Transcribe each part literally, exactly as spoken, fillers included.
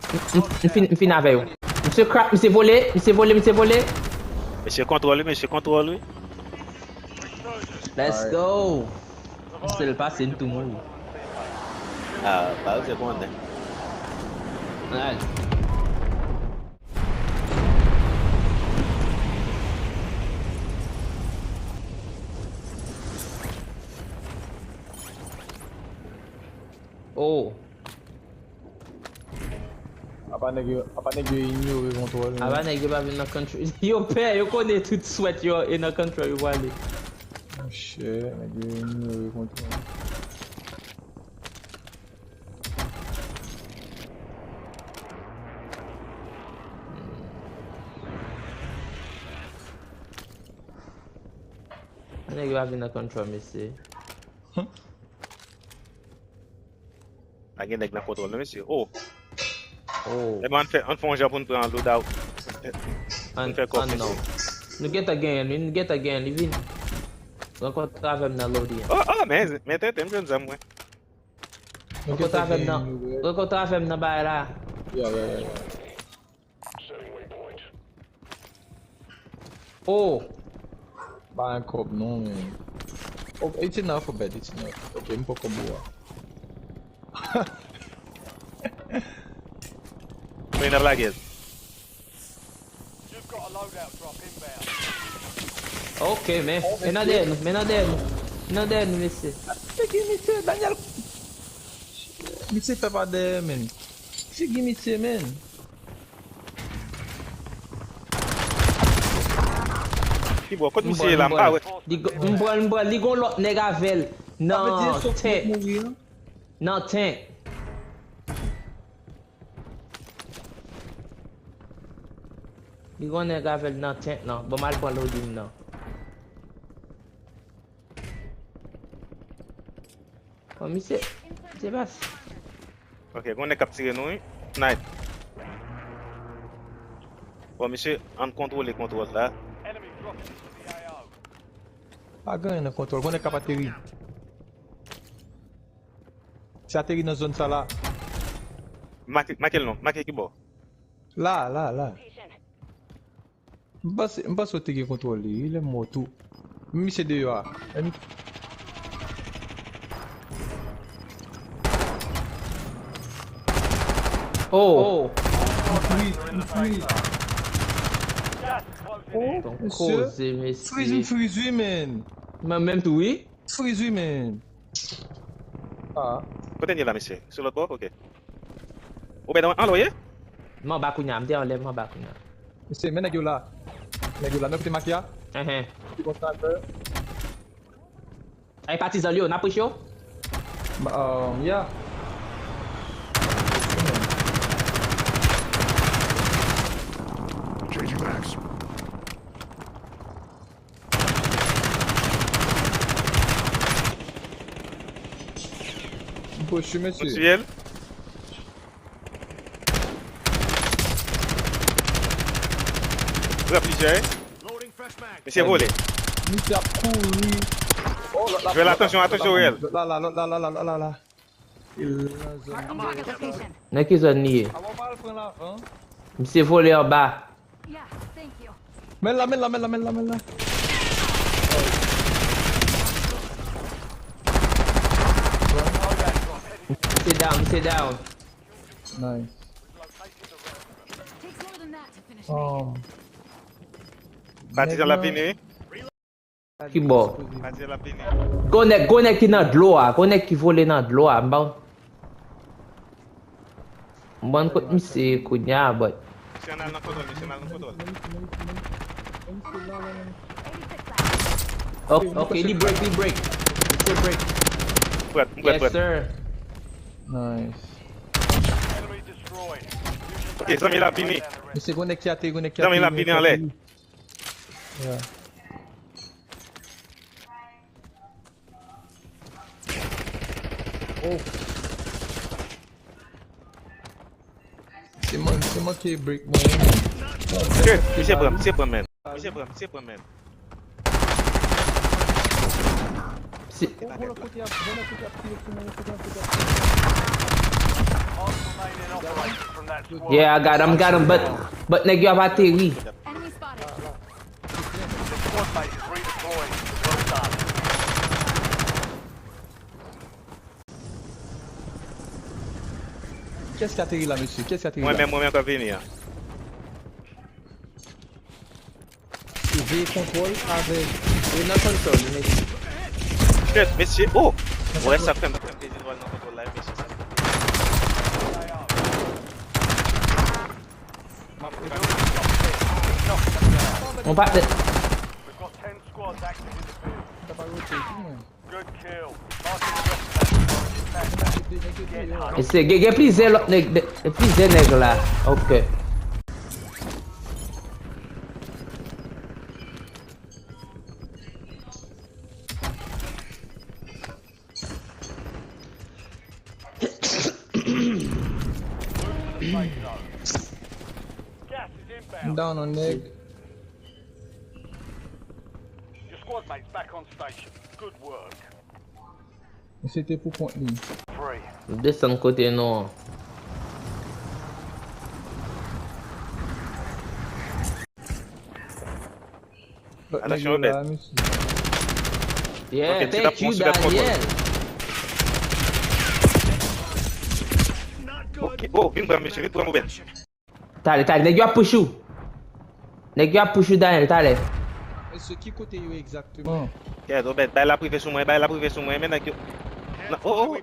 M, m, m fin, m fin avè yo. Misye crack, misye vole, misye vole, misye vole. Mesye kontwòl wi, mesye kontwòl wi. Let's go. Misye l pase m tou mouri. Ah, pa se konnen. Alright. Oh. Apa nèg yo, apa nèg yo inyore kontwòl. Apa nèg yo pa vin nan control. Yo pè, yo konnen tout sweat yo e nan control yo prale. Monchè, nèg yo inyore kontwòl. Nèg yo pa vin nan control, mesye. Pa gen nèg nan kontwòl non mesye. Oh. Oh. Ebyen ann fè, ann fè yon jan pou n pran loadout. Ann, ann non. Nou gentan genyen li, nou gentan genyen li, vin. Rankontre avè m nan loading. Oh, oh, men, men tenten, m jwenn zam mwen. Rankontre avè m nan, rankontre avè m nan bagay la. Yeah, yeah, yeah. Oh! Ba yon kòb non, men. Oh, it's enough for bed, it's enough. Ok, m poko bo a. Mwen ap lage. Ok, men, men nan dèyè nou, men nan dèyè nou. Men nan dèyè nou, mesye. Figi misye, Daniel. Misye fè pa dèyè, men. Figi misye, men. Ki bò, kot misye ye la, m pa wè. M pran l, m pran l, li gon lòt nèg avè l. Nan tank. Nan tank. Li gon nèg avè l nan tank lan. Bon, m al pran loading nan. Bon, misye, misye pas. Ok, gon nèg k ap tire nou, wi. Snipe. Bon, misye, ann kontwole kontwòl la. Pa gen anyen nan kontwòl, gon nèg k ap ateri. Se ateri nan zòn sa la. Make, make l non, make ki bò. La, la, la. M panse, m panse w te gen kontwòl li, wi, lè m wè w tou. Misye deyò a. Oh! M free, m free. Oh, mesye. Freeze, m freeze, wi, men. Mwen menm tou, wi. Freeze, wi, men. Ah. Kote n ye la, mesye? Sou lòt bò? Ok. Ou bèt anlè w ye? M anba kounya, m te anlè, m anba kounya. Mesye, men nèg yo la. Nèg yo la, nèg te make a. Enhen. Ki konsa, Ay patizan yo, n ap pwiche yo? Um, yeah. Changing max. M pwiche, mesye. Ou tiye l? Pran plizyè. Misye vole. Misye ap kouri. Jwèl, atansyon, atansyon, Rèl. Lòt la, la, lòt la, la, la, lòt la, la. Nan ki zòn li ye? Misye vole anba. Men la, men la, men la, men la, men la. Misye down, misye down. Nice. Um, Patizan l ap vini, wi. Ki bò? Patizan l ap vini. Gon nèg, gon nèg ki nan dlo a, gon nèg ki vole nan dlo a, m pa. M pa konn kot misye ye kounya, but. Misye ann al nan kontwòl, misye ann al nan kontwòl. Ok, ok, li break, li break. Misye break. Prèt, m prèt, Yes, prèt. Sir. Nice. Ok, zanmi l ap vini. Misye gon nèg ki ateri, gon nèg ki Zanmi l ap ateri, vini anlè. Yeah. Oh. Se man, se manke break mwen. Shit, misye pran, misye pran, men. Misye pran, misye pran, men. Si. Oh, bon, lòt kote ap, bon, lòt kote ap tire sou mwen, lòt kote ap tire. Yeah, I got him, got him, but, but nèg yo ap ateri. Enemy spotted. Kiyès ki ateri la, mesye? Kiyès ki ateri la? Mwen menm, mwen menm k ap vini an. Ou veye kontwòl avèk. Li nan kontwòl, mesye. Shit, mesye, oh! Wè sa fè m, fè m peze dwal nan kontwòl la, mesye, sa fè m peze. Mon patnè. Sa pa rote tou, mwen. Mesye, gen, gen plizyè lòt nèg, de- plizyè nèg la. Ok. M down on nèg. Misye te pou kont li. M desann kote nou an. Lòt nèg yo la, mesye. Yeah, thank you, Daniel. Ok. Oh, vin pran m, mesye, vin pran m, Obed. Talè, talè, nèg yo ap push ou. Nèg yo ap push ou, Daniel, talè. Mesye, ki kote yo egzakteman? Kèt, Obed, bay la prive sou mwen, bay la prive sou mwen, men nèg yo. Non, oh, oh. M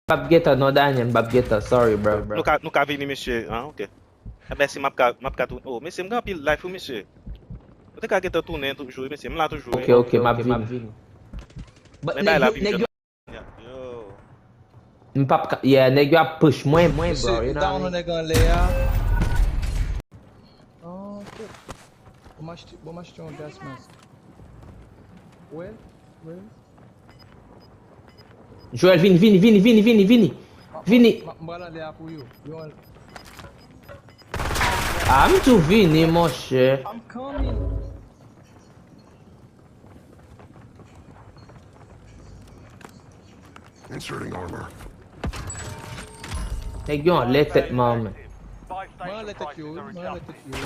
p ap gentan, non, Daniel, m p ap gentan, sorry, bro, bro. Nou ka, nou ka vini, mesye, ah, ok. Enben, si m ap ka, m ap ka tou-, oh, mesye, m gen anpil life, wi, mesye. Ou te ka gentan tounen toujou, wi, mesye, m la toujou, wi. Ok, ok, m ap vini. Men bay la, nèg yo, yo. M p ap ka, yeah, nèg yo ap push mwen, mwen, bro, you know what I mean? Down on nèg anlè a. Oh, shit. Bon, m achte, bon, m achte yon gas mask. Well, well. Joel, vini, vini, vini, vini, vini, vini. Vini. M, m pral anlè a pou yo. Yo anlè. Ah, m tou vini, monchè. I'm coming. Inserting armor. Nèg yo anlè tèt mwen, men. Mwen anlè tèt yo, wi. Mwen anlè tèt yo, wi.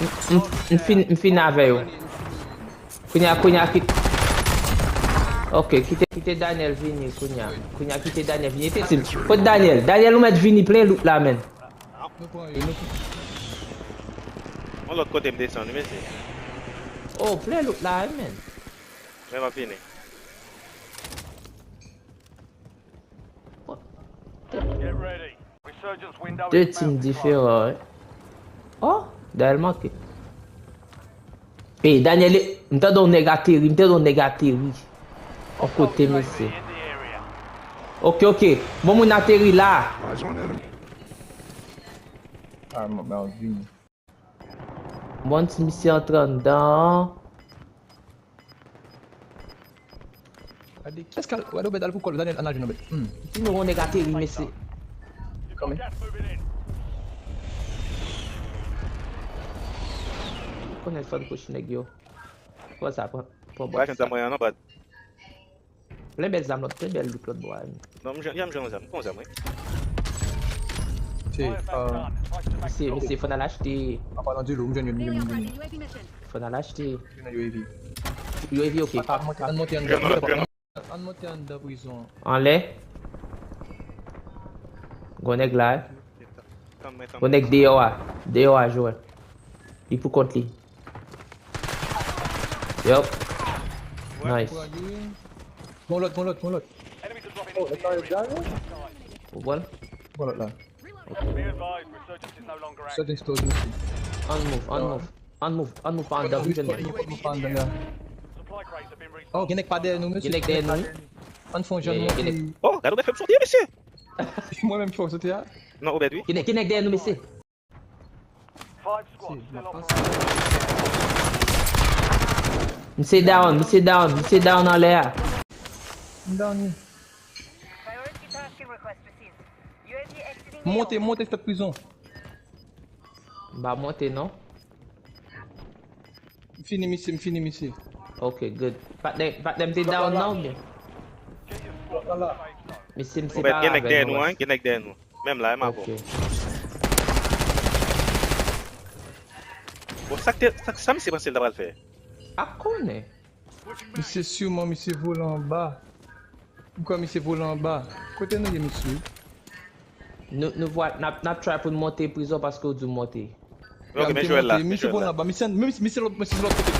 M, m, m fin, m fin avè yo. Kounye a, kounye a, kit-, ok, kite, kite Daniel vini, kounye a. Kounye a, kite Daniel vini. Efektiv. Kot Daniel? Daniel, ou mèt vini plen loot la, men. Nou pran yo, nou pran. Yon lòt kote m desann, wi, mesye. Oh, plen loot la, wi, men. Men m ap vini. De team diferan, wi. Oh, Daniel manke. Ey, Daniel, m tande yon nèg ateri, m tande yon nèg ateri. On kote, mesye. Ok, ok. Bon moun ateri la. Ah, m, m ap vini. Bon, ti misye antre anndan an. Gade, kiyès k al, gade Obed al pou kòl, Daniel, ann al jwenn Obed. Hmm. Ti nou yon nèg ateri, mesye. Kòman? Konnen fò n push nèg yo. Pran sa, pran, pran bòs sa. Plen bèl zam lòt, plen bèl loot lòt bò a. Non, m jwenn, m jwenn yon zam, m pran yon zam, wi. Se, euh, mesye, mesye, fò n al achte. An palan de lou, m jwenn youn, m jwenn youn, m jwenn youn. Fò n al achte. Jwenn U A V. U A V, ok. Ann monte, ann monte, ann monte, ann monte anndan prizon an. Anlè. Gon nèg la, wi. Gon nèg deyò a. Deyò a, Joel. Li pou kont li. Yup. Nice. Gon lòt, gon lòt, gon lòt. Oh, lòt la, ou pran l? Gon lòt la. Search and stores, mesye. Ann move, ann move. Ann move, ann move pa anndan, vin jwenn mwen. Ann move pa anndan, ya. Oh, gen nèg pa dèyè nou, mesye. Gen nèg dèyè nou, wi. Ann fè yon jan monte. Oh, gade Obed fè m sote, mesye. Mwen menm ki fè w sote a? Non, Obed, wi. Gen nèg, gen nèg dèyè nou, mesye. Misye down, misye down, misye down anlè a. M down wi. Monte, monte, sòt prizon. M pa monte non. M fini misye, m fini misye. Ok, good. Patnè, patnè m te down nan oubyen? Misye, misye pa avè nou, gen nèg dèyè nou, gen nèg dèyè nou. Menm la, e m avè w. Ok. Bon, sa k te, sa, sa misye panse l ta pral fè? A konnen. Misye siman, misye vole anba. M kwè misye vole anba. Kote nou ye, mesye? Nou, nou vwa, n ap, n ap try pou n monte prizon paske w di w monte. Ok, men Joel la, men Joel la. Misye vole anba, misye, misye, misye lòt, misye lòt kote.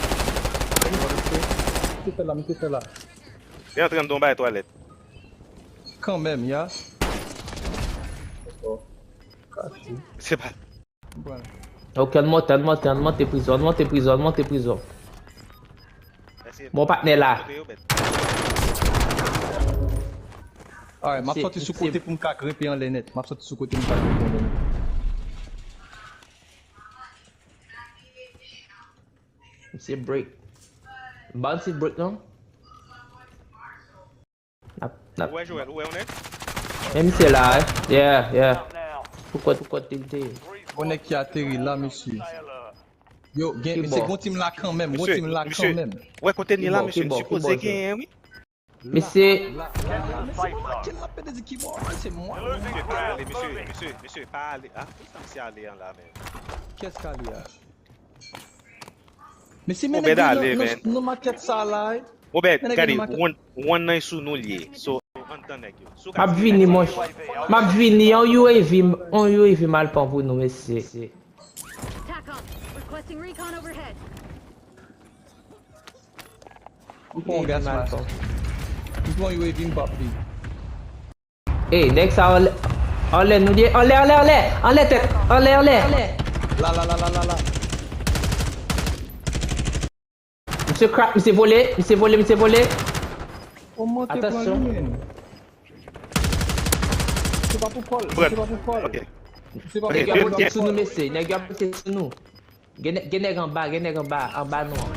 Misye fè la, misye fè la. Li antre anndan yon bagay twalèt. Kanmenm, ya. Se pa. Ok, ann monte, ann monte, ann monte prizon, ann monte prizon, ann monte prizon. Bon, patnè la. Alright, m ap sòti sou kote pou m ka grenpe anlè nèt. M ap sòti sou kote pou m ka grenpe anlè nèt. Misye break. Ban ti break, non? N ap, n ap. Ou wè Joel, ou wè yon nèg? Men misye la, eh. Yeah, yeah. Pou kot, pou kot li te ye? Bon nèg ki ateri la, mesye. Yo, gen, se gon tim la kanmenm, gon tim la kanmenm. Ou wè kote n ye la, mesye, n sipoze genyen, wi. Mesye. Mesye, bon maten l ap pede di ki bò, se mwen. Mesye, pa ale, mesye, mesye, pa ale. Ah, pou sa misye ale an la, menm? Kiyès k ale a? Mesye, men nèg yo nan, nan, nan makèt sa la, eh. Obed, gade, one, one nan sou nou l ye. So, anndan nèg yo. M ap vini, monchè. M ap vini, yon U A V, yon U A V m al pran pou nou, mesye. TACOM, requesting recon overhead. M pran yon gas mask. M pran U A V, m pap li. Ey, nèg sa anlè, anlè nou ye, anlè, anlè, anlè, anlè tèt, anlè, anlè. La, la, la, la, la, la. Misye crack, misye vole, misye vole, misye vole. Atansyon. Se pa pou kòl, se pa pou kòl. Nèg yo ap monte sou nou, mesye, nèg yo ap monte sou nou. Gen nè-, gen nèg anba, gen nèg anba, anba nou an.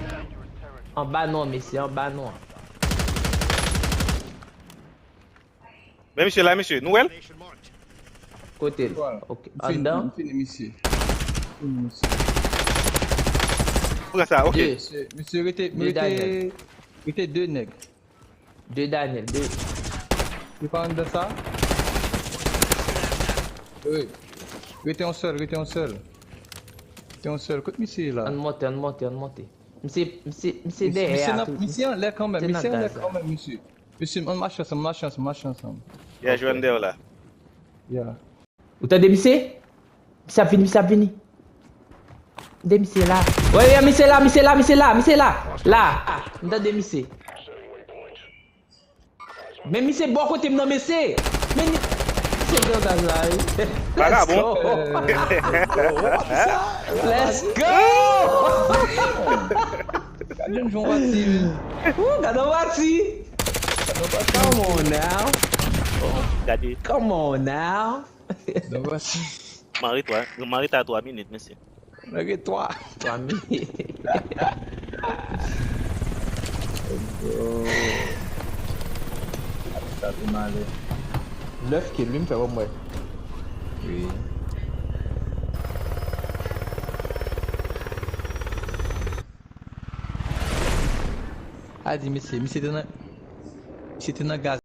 Anba nou an, mesye, anba nou an. Men misye la, mesye, nou wè l? Kote l? Ok, anndan? M fini misye. M fini misye. Pran sa, ok. Misye, misye rete, rete, rete de nèg. De Daniel, de. Li pa anndan sa? Wi. Rete yon sèl, rete yon sèl. Rete yon sèl. Kot misye ye la? Ann monte, ann monte, ann monte. Misye, misye, misye dèyè a tou. Misye anlè kanmenm, misye anlè kanmenm, misye. Mesye, ann mache ansanm, mache ansanm, mache ansanm. Ya, Joel dèyè w la. Ya. Ou tande misye? Misye ap vini, misye ap vini. Tande misye la. Wi, wi, misye la, misye la, misye la, misye la. La. M tande misye. Men misye bò kote m nan, mesye. Men ni-, misye grandaj la, wi. Let's go. Let's go. Gade yon jan w bati, wi. Ooh, gade w bati. Come on now. Gade. Come on now. Gade w bati. Mari twa, mari ta twa minit, mesye. Mari twa. Twa minit. Let's go. Sa te male. Nèf kill, wi, m fè wè m wè. Wi. A di, mesye, misye te nan, misye te nan gaz.